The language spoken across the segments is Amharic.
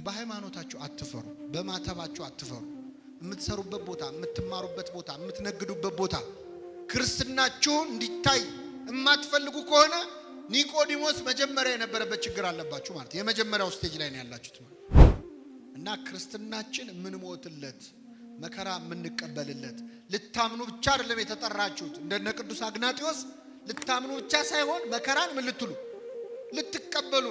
በሃይማኖታችሁ አትፈሩ፣ በማተባችሁ አትፈሩ። የምትሰሩበት ቦታ፣ የምትማሩበት ቦታ፣ የምትነግዱበት ቦታ ክርስትናችሁ እንዲታይ የማትፈልጉ ከሆነ ኒቆዲሞስ መጀመሪያ የነበረበት ችግር አለባችሁ ማለት የመጀመሪያው stage ላይ ነው ያላችሁት ማለት። እና ክርስትናችን የምንሞትለት፣ መከራ የምንቀበልለት፣ ልታምኑ ብቻ አይደለም የተጠራችሁት። እንደነ ቅዱስ አግናጢዎስ ልታምኑ ብቻ ሳይሆን መከራን ምን ልትሉ ልትቀበሉ።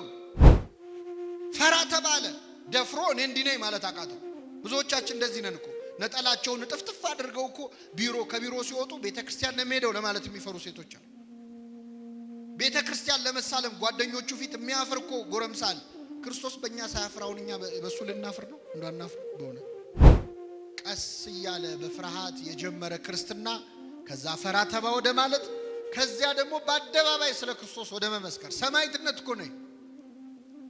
ፈራ ተባለ፣ ደፍሮ እኔ እንዲህ ነኝ ማለት አቃተው። ብዙዎቻችን እንደዚህ ነን እኮ። ነጠላቸውን እጥፍጥፍ አድርገው እኮ ቢሮ ከቢሮ ሲወጡ ቤተ ክርስቲያን ነው የሚሄደው ለማለት የሚፈሩ ሴቶች አሉ። ቤተ ክርስቲያን ለመሳለም ጓደኞቹ ፊት የሚያፍር እኮ ጎረምሳ አለ። ክርስቶስ በእኛ ሳያፍር አሁን እኛ በእሱ ልናፍር ነው? እንዳናፍር በእውነት። ቀስ እያለ በፍርሃት የጀመረ ክርስትና ከዛ ፈራ ተባ ወደ ማለት፣ ከዚያ ደግሞ በአደባባይ ስለ ክርስቶስ ወደ መመስከር። ሰማዕትነት እኮ ነው።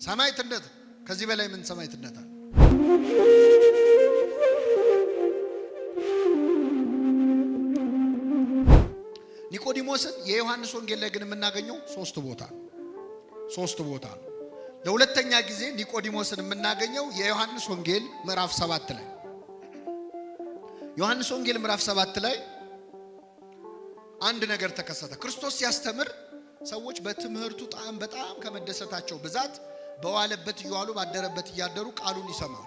ሰማዕትነት፣ ከዚህ በላይ ምን ሰማዕትነት አለ? ኒቆዲሞስን የዮሐንስ ወንጌል ላይ ግን የምናገኘው ሶስት ቦታ ሶስት ቦታ ነው። ለሁለተኛ ጊዜ ኒቆዲሞስን የምናገኘው የዮሐንስ ወንጌል ምዕራፍ 7 ላይ። ዮሐንስ ወንጌል ምዕራፍ 7 ላይ አንድ ነገር ተከሰተ። ክርስቶስ ሲያስተምር ሰዎች በትምህርቱ ጣዕም በጣም ከመደሰታቸው ብዛት በዋለበት እየዋሉ ባደረበት እያደሩ ቃሉን ይሰማሉ።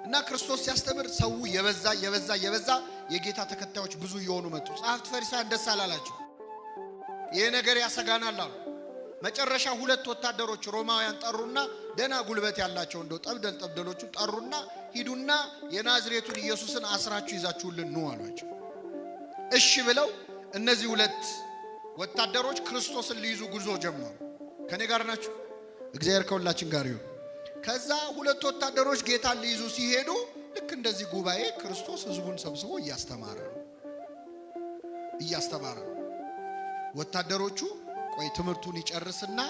እና ክርስቶስ ሲያስተምር ሰው የበዛ የበዛ የበዛ የጌታ ተከታዮች ብዙ እየሆኑ መጡ። ጸሐፍት ፈሪሳውያን ደስ አላላቸው። ይሄ ነገር ያሰጋናል አሉ። መጨረሻ ሁለት ወታደሮች ሮማውያን ጠሩና፣ ደና ጉልበት ያላቸው እንደው ጠብደል ጠብደሎቹ ጠሩና፣ ሂዱና የናዝሬቱን ኢየሱስን አስራችሁ ይዛችሁልን ኑ አሏቸው። እሺ ብለው እነዚህ ሁለት ወታደሮች ክርስቶስን ሊይዙ ጉዞ ጀመሩ። ከኔ ጋር ናችሁ? እግዚአብሔር ከሁላችን ጋር ይሁን። ከዛ ሁለት ወታደሮች ጌታን ሊይዙ ሲሄዱ ልክ እንደዚህ ጉባኤ ክርስቶስ ሕዝቡን ሰብስቦ እያስተማረ ነው እያስተማረ ነው። ወታደሮቹ ቆይ ትምህርቱን ይጨርስና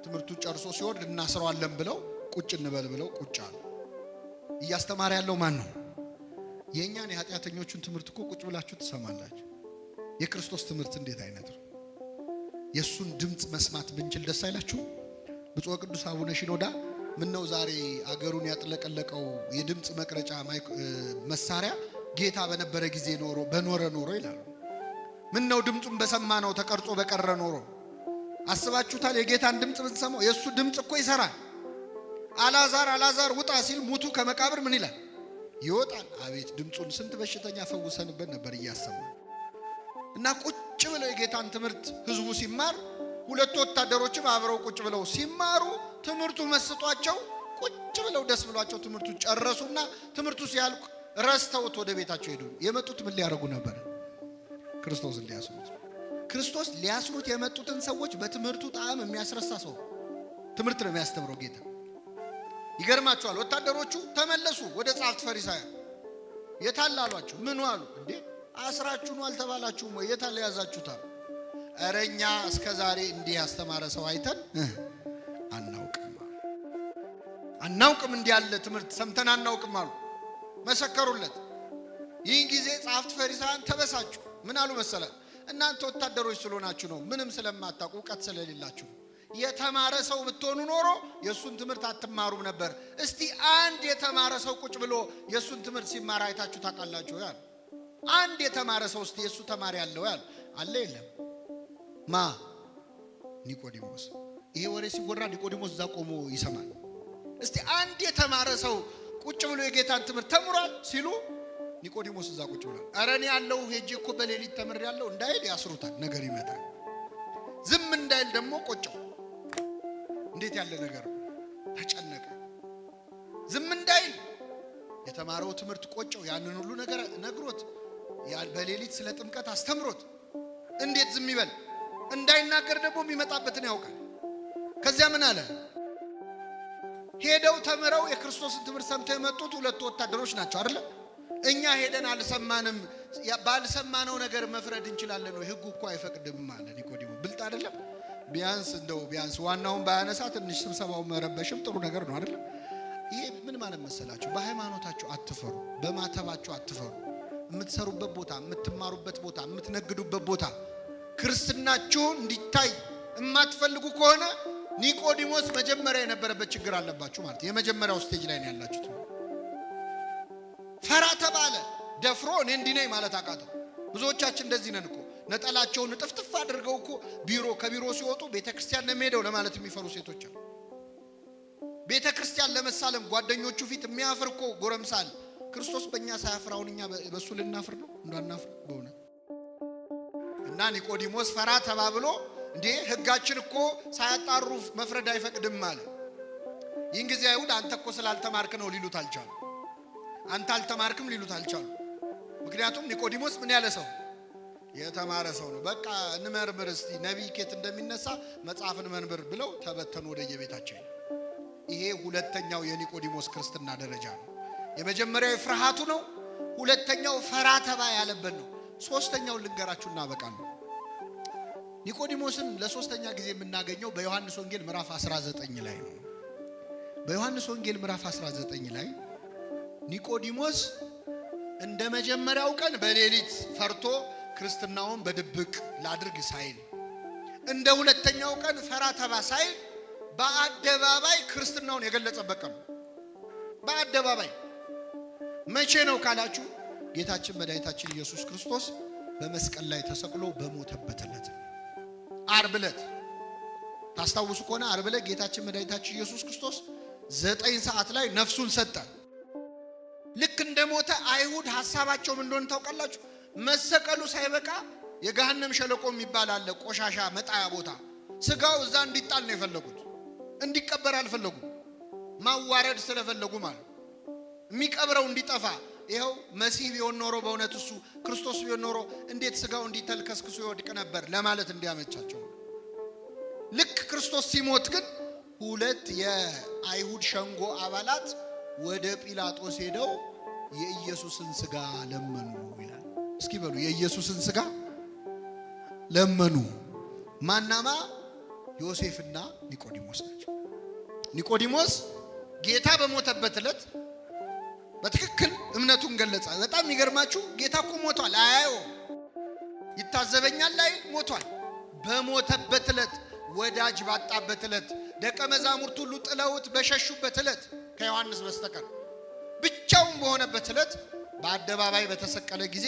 ትምህርቱን ጨርሶ ሲወርድ እናስረዋለን ብለው ቁጭ እንበል ብለው ቁጭ አሉ። እያስተማረ ያለው ማን ነው? የእኛን የኃጢአተኞቹን ትምህርት እኮ ቁጭ ብላችሁ ትሰማላችሁ። የክርስቶስ ትምህርት እንዴት አይነት ነው? የእሱን ድምፅ መስማት ብንችል ደስ አይላችሁ? ብፁዕ ቅዱስ አቡነ ሺኖዳ ምን ነው ዛሬ አገሩን ያጥለቀለቀው የድምፅ መቅረጫ መሳሪያ ጌታ በነበረ ጊዜ ኖሮ በኖረ ኖሮ ይላሉ። ምን ነው ድምፁን በሰማ ነው ተቀርጾ በቀረ ኖሮ። አስባችሁታል? የጌታን ድምፅ ብንሰማው፣ የእሱ ድምፅ እኮ ይሰራል። አላዛር አላዛር ውጣ ሲል ሙቱ ከመቃብር ምን ይላል? ይወጣል። አቤት ድምፁን፣ ስንት በሽተኛ ፈውሰንበት ነበር እያሰማ። እና ቁጭ ብለው የጌታን ትምህርት ህዝቡ ሲማር ሁለቱ ወታደሮችም አብረው ቁጭ ብለው ሲማሩ ትምህርቱ መስጧቸው ቁጭ ብለው ደስ ብሏቸው ትምህርቱ ጨረሱና ትምህርቱ ሲያልቅ ረስተውት ወደ ቤታቸው ሄዱ። የመጡት ምን ሊያደርጉ ነበር? ክርስቶስን ሊያስሩት። ክርስቶስ ሊያስሩት የመጡትን ሰዎች በትምህርቱ ጣዕም የሚያስረሳ ሰው፣ ትምህርት ነው የሚያስተምረው ጌታ። ይገርማቸዋል። ወታደሮቹ ተመለሱ ወደ ጸሐፍት ፈሪሳውያን። የታለ አሏቸው። ምኑ አሉ። እንዴ አስራችሁ ነው አልተባላችሁም ወይ? የታለ ያዛችሁታል? ኧረ እኛ እስከ ዛሬ እንዲህ ያስተማረ ሰው አይተን አናውቅም፣ አናውቅም፣ እንዲህ ያለ ትምህርት ሰምተን አናውቅም አሉ። መሰከሩለት። ይህን ጊዜ ጸሐፍት ፈሪሳውያን ተበሳጩ። ምን አሉ መሰለ? እናንተ ወታደሮች ስለሆናችሁ ነው፣ ምንም ስለማታውቁ፣ እውቀት ስለሌላችሁ። የተማረ ሰው ብትሆኑ ኖሮ የእሱን ትምህርት አትማሩም ነበር። እስቲ አንድ የተማረ ሰው ቁጭ ብሎ የእሱን ትምህርት ሲማር አይታችሁ ታውቃላችሁ? ያሉ አንድ የተማረ ሰው እስቲ የእሱ ተማሪ ያለው ያሉ አለ? የለም። ማ? ኒቆዲሞስ። ይሄ ወሬ ሲወራ ኒቆዲሞስ እዛ ቆሞ ይሰማል። እስቲ አንድ የተማረ ሰው ቁጭ ብሎ የጌታን ትምህርት ተምሯል ሲሉ ኒቆዲሞስ እዛ ቁጭ ብሏል። ኧረ እኔ ያለው ሄጄ እኮ በሌሊት ተምሬያለሁ እንዳይል ያስሩታል። ነገር ይመጣል። ዝም እንዳይል ደግሞ ቆጨው። እንዴት ያለ ነገር ነው! ተጨነቀ። ዝም እንዳይል የተማረው ትምህርት ቆጨው። ያንን ሁሉ ነገር ነግሮት፣ በሌሊት ስለ ጥምቀት አስተምሮት እንዴት ዝም ይበል? እንዳይናገር ደግሞ የሚመጣበትን ያውቃል። ከዚያ ምን አለ? ሄደው ተምረው የክርስቶስን ትምህርት ሰምተው የመጡት ሁለቱ ወታደሮች ናቸው አይደለ? እኛ ሄደን አልሰማንም። ባልሰማነው ነገር መፍረድ እንችላለን ወይ? ሕጉ እኮ አይፈቅድም አለ ኒቆዲሞ። ብልጥ አይደለም? ቢያንስ እንደው ቢያንስ ዋናውን ባያነሳ ትንሽ ስብሰባውን መረበሽም ጥሩ ነገር ነው አይደለም? ይሄ ምን ማለት መሰላችሁ? በሃይማኖታችሁ አትፈሩ፣ በማተባችሁ አትፈሩ። የምትሰሩበት ቦታ፣ የምትማሩበት ቦታ፣ የምትነግዱበት ቦታ ክርስትናችሁ እንዲታይ የማትፈልጉ ከሆነ ኒቆዲሞስ መጀመሪያ የነበረበት ችግር አለባችሁ ማለት የመጀመሪያው stage ላይ ነው ያላችሁት። ፈራ ተባለ፣ ደፍሮ እኔ እንዲህ ነኝ ማለት አቃተው። ብዙዎቻችን እንደዚህ ነን እኮ፣ ነጠላቸውን እጥፍጥፍ አድርገው እኮ ቢሮ ከቢሮ ሲወጡ ቤተክርስቲያን ነው የሚሄደው ለማለት የሚፈሩ ሴቶች አሉ። ቤተክርስቲያን ለመሳለም ጓደኞቹ ፊት የሚያፍር እኮ ጎረምሳ አለ። ክርስቶስ በእኛ ሳያፍር አሁን እኛ በእሱ ልናፍር ነው? እንዳናፍር በእውነት። እና ኒቆዲሞስ ፈራ ተባብሎ እንዴ ሕጋችን እኮ ሳያጣሩ መፍረድ አይፈቅድም አለ። ይህን ጊዜ አይሁድ አንተ እኮ ስላልተማርክ ነው ሊሉት አልቻሉ። አንተ አልተማርክም ሊሉት አልቻሉ። ምክንያቱም ኒቆዲሞስ ምን ያለ ሰው፣ የተማረ ሰው ነው። በቃ እንመርምር እስቲ ነቢይ ኬት እንደሚነሳ መጽሐፍን እንመርምር ብለው ተበተኑ ወደየቤታቸው። ይሄ ሁለተኛው የኒቆዲሞስ ክርስትና ደረጃ ነው። የመጀመሪያው ፍርሃቱ ነው። ሁለተኛው ፈራ ተባ ያለበት ነው። ሶስተኛው ልንገራችሁ እናበቃለን። ኒቆዲሞስን ለሶስተኛ ጊዜ የምናገኘው በዮሐንስ ወንጌል ምዕራፍ 19 ላይ ነው። በዮሐንስ ወንጌል ምዕራፍ 19 ላይ ኒቆዲሞስ እንደ መጀመሪያው ቀን በሌሊት ፈርቶ ክርስትናውን በድብቅ ላድርግ ሳይል፣ እንደ ሁለተኛው ቀን ፈራ ተባ ሳይል በአደባባይ ክርስትናውን የገለጸበት ቀን ነው። በአደባባይ መቼ ነው ካላችሁ ጌታችን መድኃኒታችን ኢየሱስ ክርስቶስ በመስቀል ላይ ተሰቅሎ በሞተበት ዕለት፣ ዓርብ ዕለት። ታስታውሱ ከሆነ ዓርብ ዕለት ጌታችን መድኃኒታችን ኢየሱስ ክርስቶስ 9 ሰዓት ላይ ነፍሱን ሰጠ። ልክ እንደሞተ አይሁድ ሐሳባቸው ምን እንደሆነ ታውቃላችሁ? መሰቀሉ ሳይበቃ የገሃነም ሸለቆ የሚባል አለ፣ ቆሻሻ መጣያ ቦታ። ስጋው እዛ እንዲጣል ነው የፈለጉት፣ እንዲቀበር አልፈለጉም። ማዋረድ ስለፈለጉ ማለት የሚቀብረው እንዲጠፋ። ይኸው መሲህ ቢሆን ኖሮ፣ በእውነት እሱ ክርስቶስ ቢሆን ኖሮ እንዴት ስጋው እንዲተልከስክሶ ይወድቅ ነበር ለማለት እንዲያመቻቸው። ልክ ክርስቶስ ሲሞት ግን ሁለት የአይሁድ ሸንጎ አባላት ወደ ጲላጦስ ሄደው የኢየሱስን ስጋ ለመኑ ይላል። እስኪ በሉ የኢየሱስን ስጋ ለመኑ። ማናማ? ዮሴፍና ኒቆዲሞስ ናቸው። ኒቆዲሞስ ጌታ በሞተበት ዕለት በትክክል እምነቱን ገለጸ። በጣም የሚገርማችሁ ጌታ እኮ ሞቷል፣ አያየው ይታዘበኛል ላይ ሞቷል። በሞተበት ዕለት፣ ወዳጅ ባጣበት ዕለት፣ ደቀ መዛሙርት ሁሉ ጥለውት በሸሹበት ዕለት ከዮሐንስ በስተቀር ብቻውን በሆነበት ዕለት በአደባባይ በተሰቀለ ጊዜ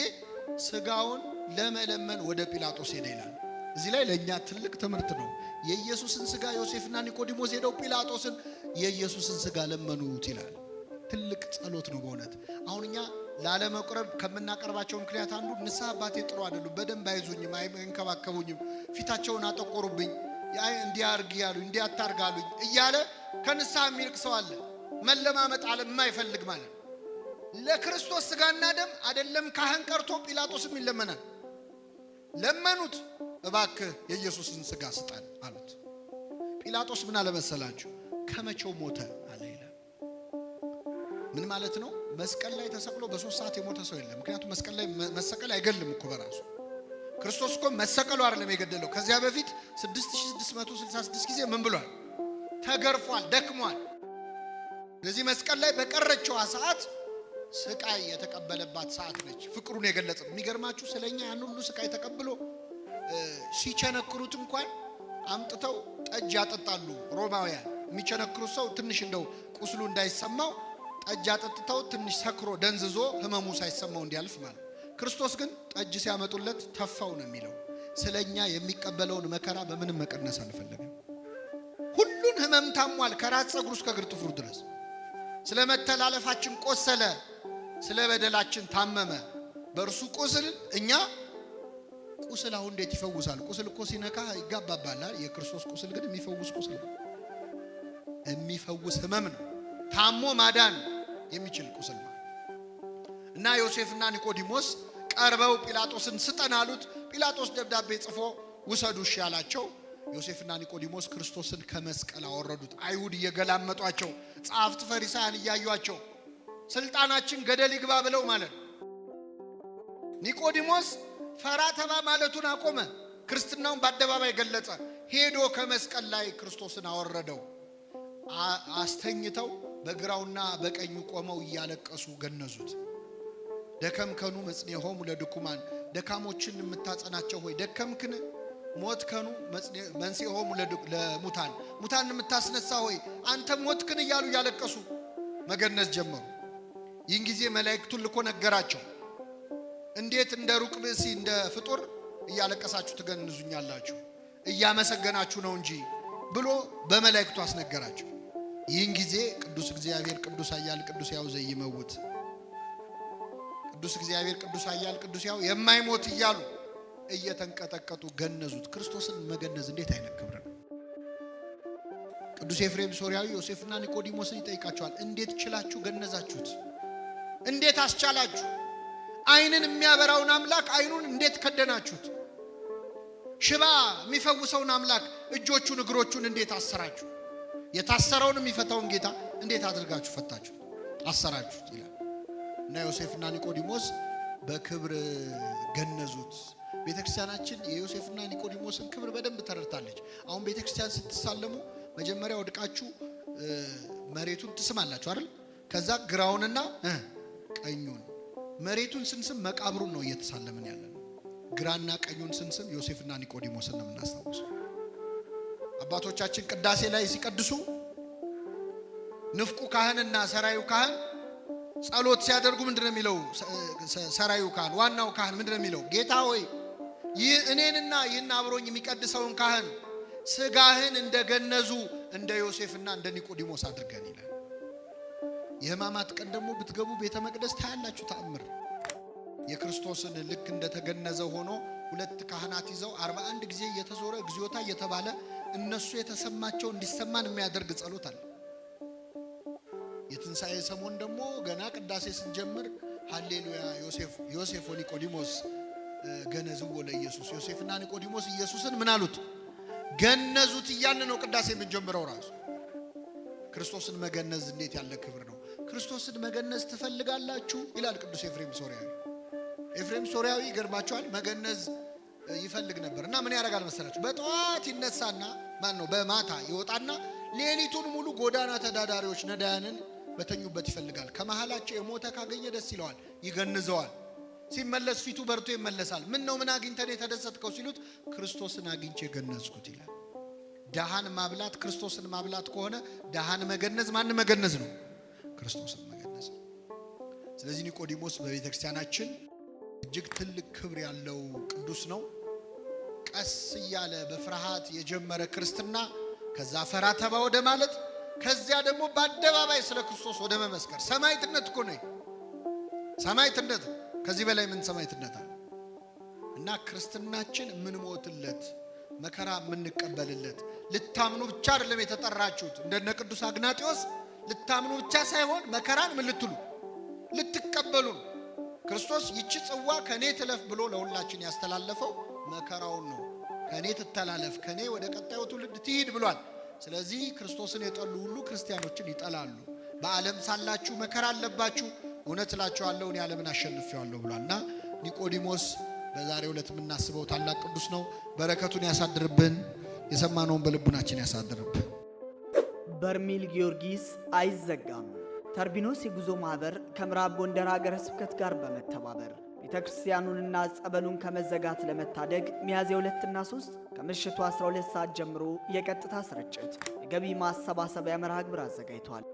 ስጋውን ለመለመን ወደ ጲላጦስ ሄደ ይላል። እዚህ ላይ ለእኛ ትልቅ ትምህርት ነው። የኢየሱስን ስጋ ዮሴፍና ኒቆዲሞስ ሄደው ጲላጦስን የኢየሱስን ስጋ ለመኑት ይላል። ትልቅ ጸሎት ነው በእውነት። አሁን እኛ ላለመቁረብ ከምናቀርባቸው ምክንያት አንዱ ንስሐ አባቴ ጥሩ አይደሉም፣ በደንብ አይዙኝም፣ አይንከባከቡኝም፣ ፊታቸውን አጠቆሩብኝ፣ እንዲያርግ ያሉኝ እንዲያታርግ አሉኝ እያለ ከንስሐ የሚርቅ ሰው አለ። መለማመጥ አለ የማይፈልግ ማለት ለክርስቶስ ስጋና ደም አይደለም ካህን ቀርቶ ጲላጦስም ይለመናል። ለመኑት፣ እባክህ የኢየሱስን ስጋ ስጠን አሉት። ጲላጦስ ምን አለመሰላችሁ? ከመቼው ሞተ አለ ይላል። ምን ማለት ነው? መስቀል ላይ ተሰቅሎ በ3 ሰዓት የሞተ ሰው የለም። ምክንያቱም መስቀል ላይ መሰቀል አይገልም እኮ በራሱ። ክርስቶስ እኮ መሰቀሉ አይደለም የገደለው። ከዚያ በፊት 6666 ጊዜ ምን ብሏል? ተገርፏል፣ ደክሟል። ስለዚህ መስቀል ላይ በቀረችዋ ሰዓት ስቃይ የተቀበለባት ሰዓት ነች። ፍቅሩን የገለጸ። የሚገርማችሁ ስለኛ ያን ሁሉ ስቃይ ተቀብሎ ሲቸነክሩት እንኳን አምጥተው ጠጅ ያጠጣሉ ሮማውያን። የሚቸነክሩት ሰው ትንሽ እንደው ቁስሉ እንዳይሰማው ጠጅ አጠጥተው ትንሽ ሰክሮ ደንዝዞ ህመሙ ሳይሰማው እንዲያልፍ ማለት። ክርስቶስ ግን ጠጅ ሲያመጡለት ተፋው ነው የሚለው። ስለኛ የሚቀበለውን መከራ በምንም መቀነስ አልፈለገም። ሁሉን ህመም ታሟል፣ ከራስ ፀጉሩ እስከ እግር ጥፍሩ ድረስ። ስለ መተላለፋችን ቆሰለ፣ ስለ በደላችን ታመመ። በእርሱ ቁስል እኛ ቁስል አሁን እንዴት ይፈውሳል? ቁስል እኮ ሲነካ ይጋባባል። የክርስቶስ ቁስል ግን የሚፈውስ ቁስል ነው። የሚፈውስ ህመም ነው። ታሞ ማዳን የሚችል ቁስል ነው። እና ዮሴፍና ኒቆዲሞስ ቀርበው ጲላጦስን ስጠን አሉት። ጲላጦስ ደብዳቤ ጽፎ ውሰዱ እሺ አላቸው። ዮሴፍና ኒቆዲሞስ ክርስቶስን ከመስቀል አወረዱት። አይሁድ እየገላመጧቸው፣ ጸሐፍት ፈሪሳውያን እያዩአቸው ስልጣናችን ገደል ይግባ ብለው ማለት ነው። ኒቆዲሞስ ፈራ ተባ ማለቱን አቆመ። ክርስትናውን በአደባባይ ገለጸ። ሄዶ ከመስቀል ላይ ክርስቶስን አወረደው። አስተኝተው በግራውና በቀኙ ቆመው እያለቀሱ ገነዙት። ደከምከኑ መጽኔሆሙ ለድኩማን፣ ደካሞችን የምታጸናቸው ሆይ ደከምክን? ሞትከኑ መንሥኤሆሙ ለሙታን፣ ሙታን የምታስነሳ ሆይ አንተ ሞትክን እያሉ እያለቀሱ መገነዝ ጀመሩ። ይህን ጊዜ መላእክቱን ልኮ ነገራቸው። እንዴት እንደ ሩቅ ብእሲ እንደ ፍጡር እያለቀሳችሁ ትገንዙኛላችሁ? እያመሰገናችሁ ነው እንጂ ብሎ በመላእክቱ አስነገራቸው። ይህን ጊዜ ቅዱስ እግዚአብሔር ቅዱስ ኃያል ቅዱስ ሕያው ዘኢይመውት፣ ቅዱስ እግዚአብሔር ቅዱስ ኃያል ቅዱስ ሕያው የማይሞት እያሉ እየተንቀጠቀጡ ገነዙት። ክርስቶስን መገነዝ እንዴት አይነት ክብር ነው! ቅዱስ ኤፍሬም ሶርያዊ ዮሴፍና ኒቆዲሞስን ይጠይቃቸዋል። እንዴት ችላችሁ ገነዛችሁት? እንዴት አስቻላችሁ? ዓይንን የሚያበራውን አምላክ ዓይኑን እንዴት ከደናችሁት? ሽባ የሚፈውሰውን አምላክ እጆቹን እግሮቹን እንዴት አሰራችሁ? የታሰረውን የሚፈታውን ጌታ እንዴት አድርጋችሁ ፈታችሁት አሰራችሁት ይላል። እና ዮሴፍና ኒቆዲሞስ በክብር ገነዙት። ቤተክርስቲያናችን የዮሴፍና ኒቆዲሞስን ክብር በደንብ ተረድታለች። አሁን ቤተክርስቲያን ስትሳለሙ መጀመሪያ ወድቃችሁ መሬቱን ትስማላችሁ አይደል? ከዛ ግራውንና ቀኙን። መሬቱን ስንስም መቃብሩን ነው እየተሳለምን ያለ ነው። ግራና ቀኙን ስንስም ዮሴፍና ኒቆዲሞስን ነው የምናስታውሰው። አባቶቻችን ቅዳሴ ላይ ሲቀድሱ ንፍቁ ካህንና ሰራዩ ካህን ጸሎት ሲያደርጉ ምንድን ነው የሚለው? ሰራዩ ካህን ዋናው ካህን ምንድን ነው የሚለው? ጌታ ሆይ፣ ይህ እኔንና ይህን አብሮኝ የሚቀድሰውን ካህን ስጋህን እንደገነዙ እንደ ዮሴፍና እንደ ኒቆዲሞስ አድርገን ይላል። የሕማማት ቀን ደግሞ ብትገቡ ቤተ መቅደስ ታያላችሁ ተአምር። የክርስቶስን ልክ እንደተገነዘ ሆኖ ሁለት ካህናት ይዘው 41 ጊዜ እየተዞረ እግዚኦታ እየተባለ እነሱ የተሰማቸው እንዲሰማን የሚያደርግ ጸሎት አለ። የትንሣኤ ሰሞን ደግሞ ገና ቅዳሴ ስንጀምር ሃሌሉያ ዮሴፍ ዮሴፍ ወኒቆዲሞስ ገነዝዎ ለኢየሱስ፣ ዮሴፍና ኒቆዲሞስ ኢየሱስን ምን አሉት? ገነዙት እያልን ነው ቅዳሴ የምንጀምረው ራሱ። ክርስቶስን መገነዝ እንዴት ያለ ክብር ነው! ክርስቶስን መገነዝ ትፈልጋላችሁ ይላል ቅዱስ ኤፍሬም ሶርያዊ። ኤፍሬም ሶርያዊ ይገርማቸዋል። መገነዝ ይፈልግ ነበር እና ምን ያደርጋል መሰላችሁ? በጠዋት ይነሳና፣ ማን ነው፣ በማታ ይወጣና ሌሊቱን ሙሉ ጎዳና ተዳዳሪዎች ነዳያንን በተኙበት ይፈልጋል። ከመሃላቸው የሞተ ካገኘ ደስ ይለዋል፣ ይገንዘዋል። ሲመለስ ፊቱ በርቶ ይመለሳል። ምን ነው፣ ምን አግኝተን የተደሰትከው ሲሉት ክርስቶስን አግኝቼ ገነዝኩት ይላል። ደሃን ማብላት ክርስቶስን ማብላት ከሆነ ደሃን መገነዝ ማን መገነዝ ነው? ክርስቶስን መገነዝ ነው። ስለዚህ ኒቆዲሞስ በቤተ ክርስቲያናችን እጅግ ትልቅ ክብር ያለው ቅዱስ ነው። ቀስ እያለ በፍርሃት የጀመረ ክርስትና፣ ከዛ ፈራ ተባ ወደ ማለት፣ ከዚያ ደግሞ በአደባባይ ስለ ክርስቶስ ወደ መመስከር፣ ሰማዕትነት እኮ ነው። ሰማዕትነት፣ ከዚህ በላይ ምን ሰማዕትነት አለ? እና ክርስትናችን የምንሞትለት፣ መከራ የምንቀበልለት፣ ልታምኑ ብቻ አይደለም የተጠራችሁት፣ እንደነ ቅዱስ አግናጢዎስ ልታምኑ ብቻ ሳይሆን መከራን ምን ልትሉ ልትቀበሉ ነው። ክርስቶስ ይቺ ጽዋ ከኔ ትለፍ ብሎ ለሁላችን ያስተላለፈው መከራውን ነው። ከኔ ትተላለፍ፣ ከኔ ወደ ቀጣዩ ትውልድ ትሂድ ብሏል። ስለዚህ ክርስቶስን የጠሉ ሁሉ ክርስቲያኖችን ይጠላሉ። በዓለም ሳላችሁ መከራ አለባችሁ፣ እውነት እላችኋለሁ እኔ ዓለምን አሸንፌዋለሁ ብሏል። እና ኒቆዲሞስ በዛሬው ዕለት የምናስበው ታላቅ ቅዱስ ነው። በረከቱን ያሳድርብን፣ የሰማነውን በልቡናችን ያሳድርብን። በርሜል ጊዮርጊስ አይዘጋም። ተርቢኖስ የጉዞ ማህበር ከምዕራብ ጎንደር ሀገረ ስብከት ጋር በመተባበር ቤተ ክርስቲያኑንና ጸበሉን ከመዘጋት ለመታደግ ሚያዝያ 2ና 3 ከምሽቱ 12 ሰዓት ጀምሮ የቀጥታ ስርጭት የገቢ ማሰባሰቢያ መርሃ ግብር አዘጋጅቷል።